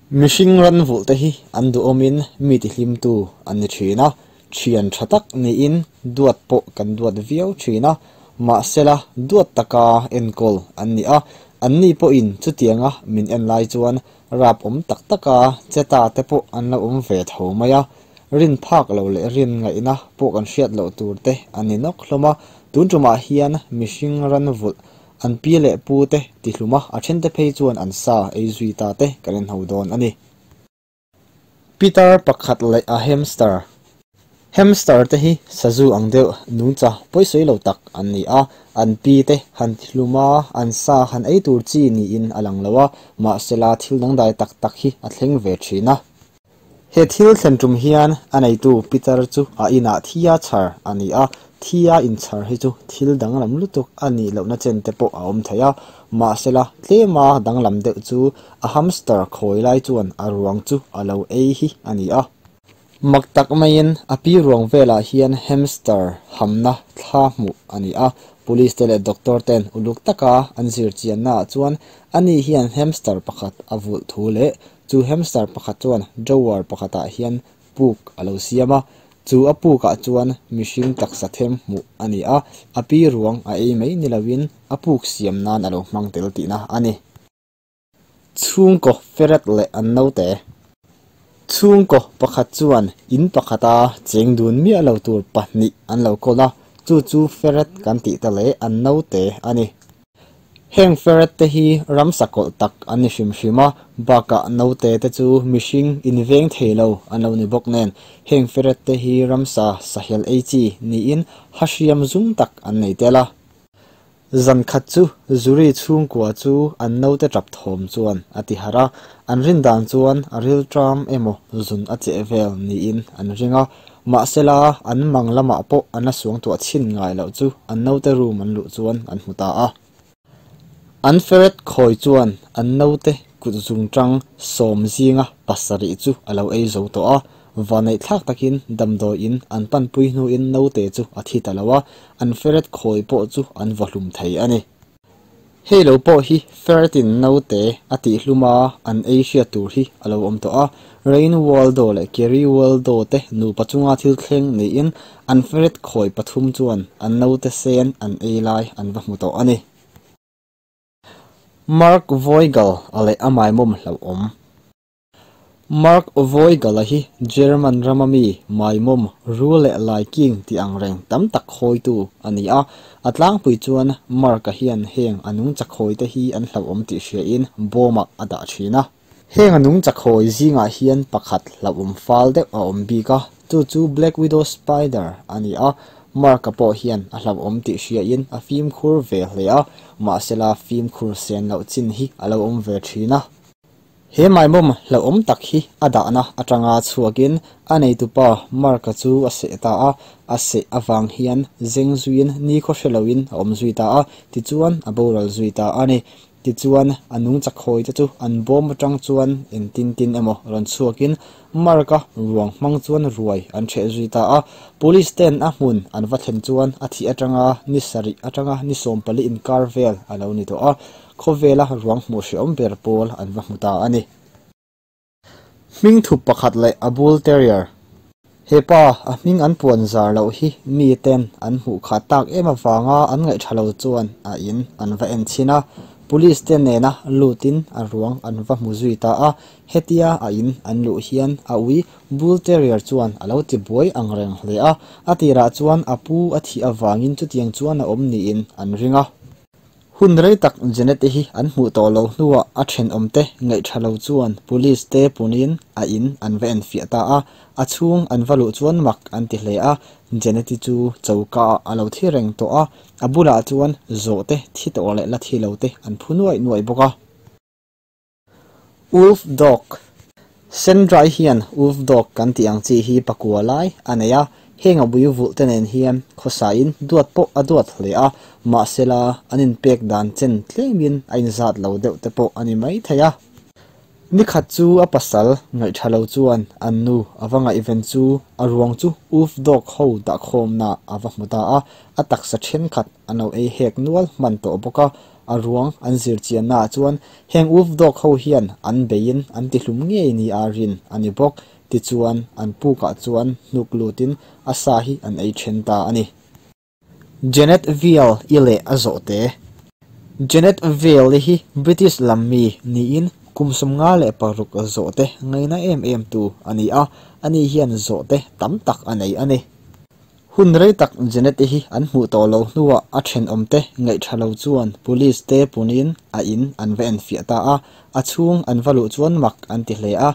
Mihring ran vulh te hi an duhawmin mi tihlimtu an ni thin a, thian tha tak niin duat pawh kan duat viau thin a, mahsela duat taka enkawl an ni a, anni pawhin chutianga min en lai chuan rap awm tak taka che ta te pawh an lo awm ve tho mai a, rin phak lo leh rin ngaihna pawh kan hriat loh tur te an ni nawk hlawm a, tun tumah hian mihring ran vulh an pi leh pu te tihlum a, a then te phei chuan an sa ei zui ta te kan en ho dawn a ni. Pitar pakhat leh a hamster. Hamster te hi sazu ang deuh nungcha pawisawi lo tak an ni a, an pi te han tihlum a, an sa han ei tur chi niin a lang lo a, mahsela thil dangdai tak tak hi a thleng ve thin a. He thil thlen tum hian a neitu pitar chu a inah thia chhar a ni a, thia inchhar hi chu thil danglam lutuk a nih lohna chen te pawh a awm thei a, mahsela tlema danglam deuh chu a hamster khawi lai chuan a ruang chu a lo ei hi a ni a. Mak tak maiin a pi ruang velah hian hamster hamna thla hmuh a ni a, police te leh doctor ten uluk taka an zir chiannaah chuan ani hian hamster pakhat a vulh thu leh chu hamster pakhat chuan drawer pakhatah hian puk a lo siam a, chu a pukah chuan mihring taksa them hmuh a ni a, a pi ruang a ei mai ni loin a puk siam nan a lo hmang tel tihna a ni. Chhungkaw ferret leh an naute. Chhungkaw pakhat chuan in pakhata cheng dun miah lo tur pahnih an lo kawl a, chu chu ferret kan tih te leh an naute a ni. Heng ferret te hi ramsa kawlh tak an ni hrim hrim a, bakah naute te chu mihring inveng thei lo an lo ni bawk nen, heng ferret te hi ramsa sahel ei chi niin ha hriam zum tak an nei tel a. Zan khat chu Zuri chhungkua chu an naute tap thawm chuan a ti harh a, an rin dan chuan a rilṭam emaw zun a cheh vel niin an ring a, mahsela an mang lamah pawh an la suangtuah chhin ngai loh chu an naute room an luh chuan an hmu ta a. An ferret khawi chuan an naute kut zungṭang sawm zinga pasarih chu a lo ei zo tawh a, Vanneih thlak takin damdawiin an panpui hnuin naute chu a thi ta lo a, an ferret khawi pawh chu an vaw hlum thei a ni. Hei lo pawh hi ferret-in naute a tih hlum a, an ei hriat tur hi a lo awm tawh a. Rain Waldo leh Kerry Waldo te nupa chunga thil thleng niin an ferret khawi pathum chuan an naute sen an ei lai an va hmu tawh a ni. Mark Voigel a leh a maimawm hlauhawm. Mark Voigel-a hi German rama mi maimawm, rul leh laiking tih ang reng tam tak khawitu a ni a. A tlangpui chuan Mark-a hian heng a nungcha khawite hi an hlauhawm tih hriain bawmah a dah thin a. Heng a nungcha khawi zingah hian pakhat hlauhawm fal deuh a awm bik a, chu chu Black Widow Spider a ni a. Mark-a pawh hian a hlauhawm tih hriain a fimkhur ve hle a, mahsela fimkhur sen loh chin hi a lo awm ve thin a. He maimawm hlauhawm tak hi a dahna atanga chhuakin a neitupa Mark-a chu a seh ta a, a seh avang hian zeng zuiin nikhaw hre loin a awm zui ta a, tichuan a boral zui ta a ni. Tichuan a nungchakhawi te chu an bawm atang chuan engtin tin emaw rawn chhuakin Mark-a ruang hmang chuan ruai an ṭheh zui ta a. Police ten a hmun an va thlen chuan a thih atanga ni sarih atanga ni sawmpali inkar vel a lo ni tawh a. Khawvela ruang hmuh hreawm ber pawl an va hmu ta a ni. Hming thup pakhat leh a bull terrier. He pa a hming an puan zar loh hi mi ten an hmuh khat tak em avanga an ngaih tha lo chuan a in an va en chhin a, police te nena lutin a ruang an va hmu zui ta a, hetia a in an luh hian a ui bull terrier chuan a lo ti buai ang reng hle a, a tirah chuan a pu a thih avangin chutiang chuan a awm niin an ring a. Hun rei tak Jeanette hi an hmuh tawh lo hnuah a thenawmte ngaih tha lo chuan police te punin a in an va enfiah ta a, a chhung an va luh chuan mak an ti hle a, Jeanette chu choka ah a lo thi reng tawh a, a bulah chuan zawhte thi tawh leh la thi lo te an phu nuaih nuaih bawk a. Wolf Dog, Sendrai hian Wolf Dog kan tih ang chi hi pakua lai a nei a, heng a bui vulh te nen hian khawsain duat pawh a duat hle a, mahsela an inpek dan chen tlemin a inzat lo deuh te pawh a ni mai thei a. Ni khat chu a pasal ngaih tha lo chuan an nu a va ngaihven chu a ruang chu wolf dog ho dahkhawmna a va hmu ta a, a taksa thenkhat an lo ei hek nual hman tawh bawk a, a ruang an zir chiannaah chuan heng wolf dog ho hian an beiin an tihlum ngei nia rin a ni bawk. Tichuan an pukah chuan hnuk lutin a sa hi an ei then ta a ni. Janet Vale i leh a zawhte. Janet Vale i hi British lam mi niin kum 56 zawhte ngaina em em tu a ni a, ani hian zawhte tam tak a nei a ni. Hun rei tak Janet i hi an hmuh tawh lo hnuah a thenawmte ngaihtha lo chuan police te punin a in an va enfiah ta a, a chhung an va luh chuan mak an ti hle a,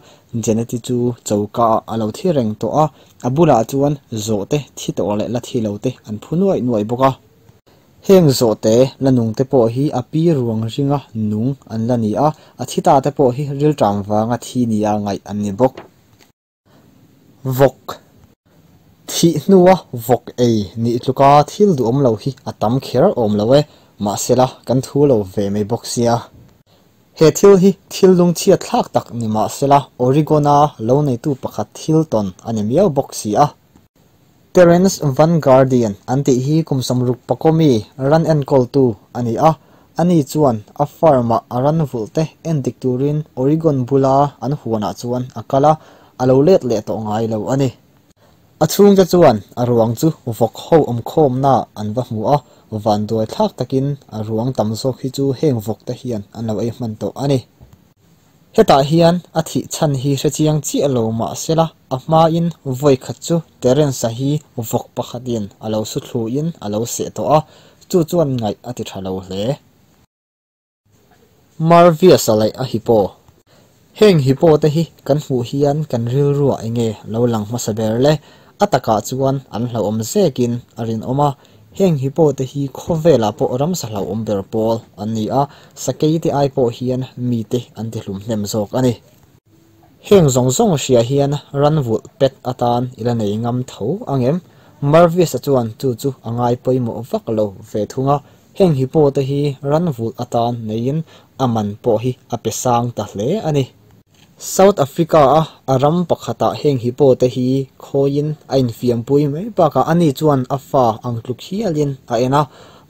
Janet i chu choka ah a lo thi reng tawh a, a bulah chuan zawhte thi tawh leh la thi lo te an phu nuaih nuaih bawk a. Heng zawhte la nung te pawh hi a pi ruang ringa nung an la ni a, a thi ta te pawh hi rilṭam vanga thi nia ngaih an ni bawk. Vawk Thih hnua vawk ei nih tluka thil duhawm lo hi a tam kher awm lo e, mahsela kan thu lo ve mai bawk sia. He thil hi thil lungchhiat thlak tak ni mahsela Oregon-a lo neitu pakhat thil tawn a ni miau bawk si a. Terence Van Guardian an tih hi kum 60 pakaw mi ran enkawltu a ni a, ani chuan a farm-ah a ran vulh te endik turin Oregon bula an huanah chuan a kal a, a lo let leh tawh ngai lo a ni. A chhungte chuan a ruang chu vawk ho awmkhawmnaah an va hmu a, vanduai thlak takin a ruang tam zawk hi chu heng vawk te hian an lo ei hman tawh a ni. Hetah hian a thih chhan hi hrechiang chiah lo mah sela a hmain vawi khat chu Terence-a hi vawk pakhatin a lo su thluin a lo seh tawh a, chu chuan ngaih a ti tha lo hle. Marvius-a leh a hippo. Heng hippo te hi kan hmuh hian kan rilruah enge lo lang hmasa ber le? A takah chuan an hlauhawm zekin a rinawm a, heng hippo te hi khawvelah pawh ramsa hlauhawm ber pawl an ni a, sakei te ai pawh hian mite an tihlum hnem zawk a ni. Heng zawng zawng hria hian ran vulh pet atan i la nei ngam tho ang em? Marvius-a chuan chu chu a ngai pawimawh vak lo ve thung a, Heng hippo te hi ran vulh atan neiin a man pawh hi a pe sang ta hle a ni. South Africa-a a ram pakhatah heng hippo te hi khawiin a infiampui mai bakah ani chuan a fa ang tluk hialin a en a,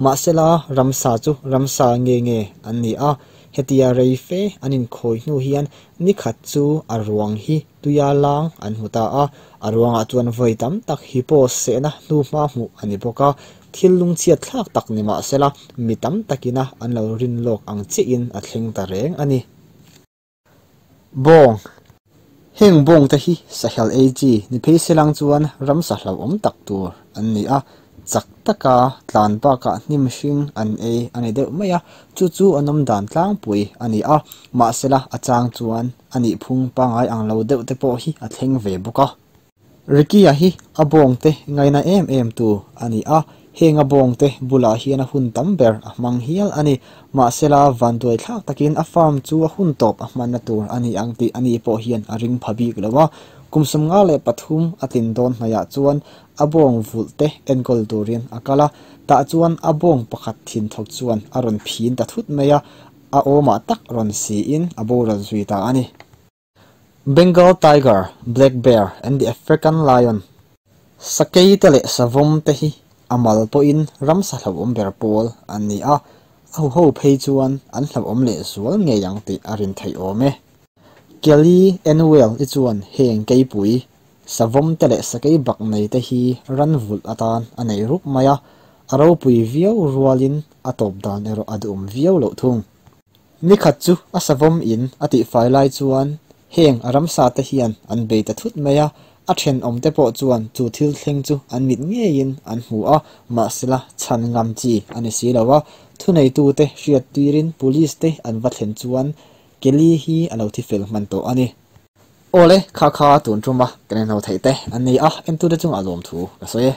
mahsela ramsa chu ramsa nge nge an ni a, hetia rei fe an inkhawi hnu hian ni khat chu a ruang hi tuia lang an hmu ta a, a ruangah chuan vawi tam tak hippo sehna hnuhma hmuh a ni bawk a, Thil lungchhiat thlak tak ni mah sela, mi tam takina an lo rin lawk ang chiahin a thleng ta reng a ni. Bawng, Heng bawng te hi sahel ei chi ni phei selang chuan ramsa hlauhawm tak tur an ni a, chak taka tlan bakah hnim hring an ei a ni deuh mai a, chu chu an awm dan tlangpui a ni a, mahsela a chang chuan a nihphung pangngai ang lo deuh te pawh hi a thleng ve bawk a. Ricky-a hi a bawngte ngaina em em tu a ni a, heng a bawngte bulah hian a hun tam ber a hmang hial a ni. Mahsela, vanduai thlak takin a farm chu a hun tawp a hmanna tur a ni ang tih ani pawh hian a ring pha bik lo a. Kum 53 a tlin dawn hnaihah chuan a bawng vulh te enkawl turin a kal a, tah chuan a bawng pakhat thin thawk chuan a rawn phin ta thut mai a, a awmah tak rawn siin a boral zui ta a ni. Bengal Tiger, Black Bear and the African Lion Sakei te leh savawm te hi a mal pawhin ramsa hlauhawm ber pawl an ni a, a huho phei chuan an hlauhawm leh zual ngei ang tih a rin theih awm e. Kelly Annuel i chuan heng keipui, savawm te leh sakei bak nei te hi ran vulh atan a nei rup mai a, a ropui viau rualin a tawp dan erawh a duhawm viau loh thung. Ni khat chu a savawm in a tihfai lai chuan heng a ramsa te hian an bei ta thut mai a, a thenawm te pawh chuan chu thil thleng chu an mit ngeiin an hmu a, mahsela chhan ngam chi a ni si lo a, thuneitu te hriat tuirin police te an va thlen chuan Kelly hi a lo thi fel hman tawh a ni. Awle, kha kha tun tuma kan inho theih te an ni a, entute chungah lawmthu ka sawi e.